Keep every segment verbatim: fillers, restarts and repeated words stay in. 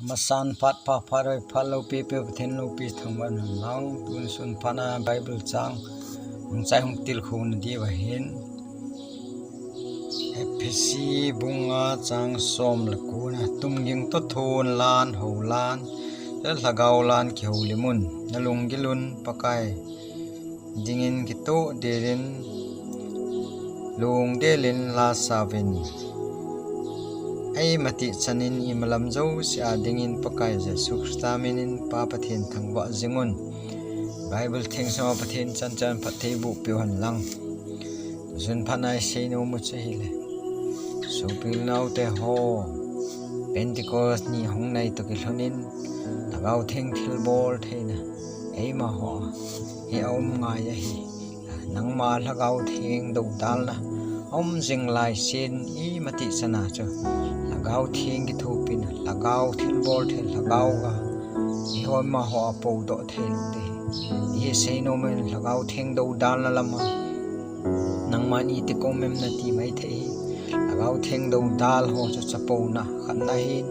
Masan phat pha phat roi phat loupi pe Pathen loupi thangvah hen lang. Tun sun phat a Bible chang hung chai hung tilkhou na diu ahin, Ephesi bung nga chang som le ko na, tumging toh thon lan, hou lan, le lhagao lan kihoulim un, nalunggil un Pakai dingin kitoh delin, lungdelin lasa uvin. Eima tihchan in imalam jouse a dingin Pakai Jesu Christa minin Pa Pathen thangvah jing un. Bible thengsel a Pathen chanchan phatthei boh peh u hen lang. Sun phat a isei nom u chu ahile, sopi u le naote ho, Pentecost ni hung nai toh kilhonin Lhagao Theng thilbol theina eima ho hi aum ngai ahi. Nangma Lhagao Theng doudalna aum jing lai sen, imatih chan a chu Lhagao Theng kithopina, Lhagao thilbol thei, Lhagao ga ihoi ma ho a poudoh thei lou ding. Ihi sei nom in Lhagao Theng doudalna lam a nangman iti ka um em nati maithei hi. Lhagao Theng doudal ho chu chapouna, khatna hin,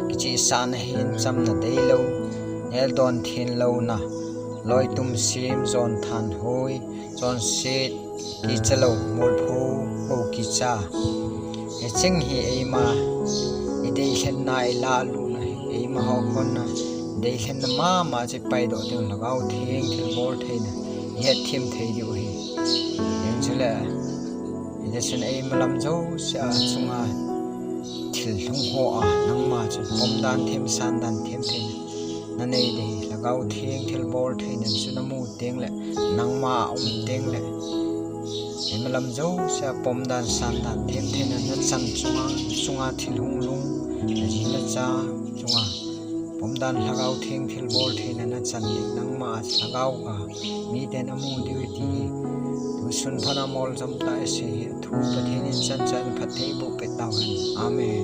kichihsahna hin, chamna deilou, neldon thenlouna, loitum sem, jon thanhoi, chonset, kichalou, molpho, ho kicha. Hicheng hi eima ideilhenna, ilahlut na hi, eima ho kona ideilhenna mama chu ipaidoh ding, Lhagao Theng thilbol theina ihet them thei diu ahi. Hichule, hijeh chun eima lam jouse a chunga thil lhung ho a nangma chun pomdan them, sandan them theina nanei ding ahi. Lhagao Theng thilbol theina chu namu teng le, nangma a um teng le, eima lam jouse a pomdan sandan them theina nachan chunga, chunga thil hunglhung, naji nacha chunga pomdan Lhagao Theng thilbol theina nachan le, nangma a Lhagao ga miten amu diu ahi ti hi. Tusun phat a moljom tah a isei hi athu Pathen in chanchan phatthei boh peh tauhen. Amen.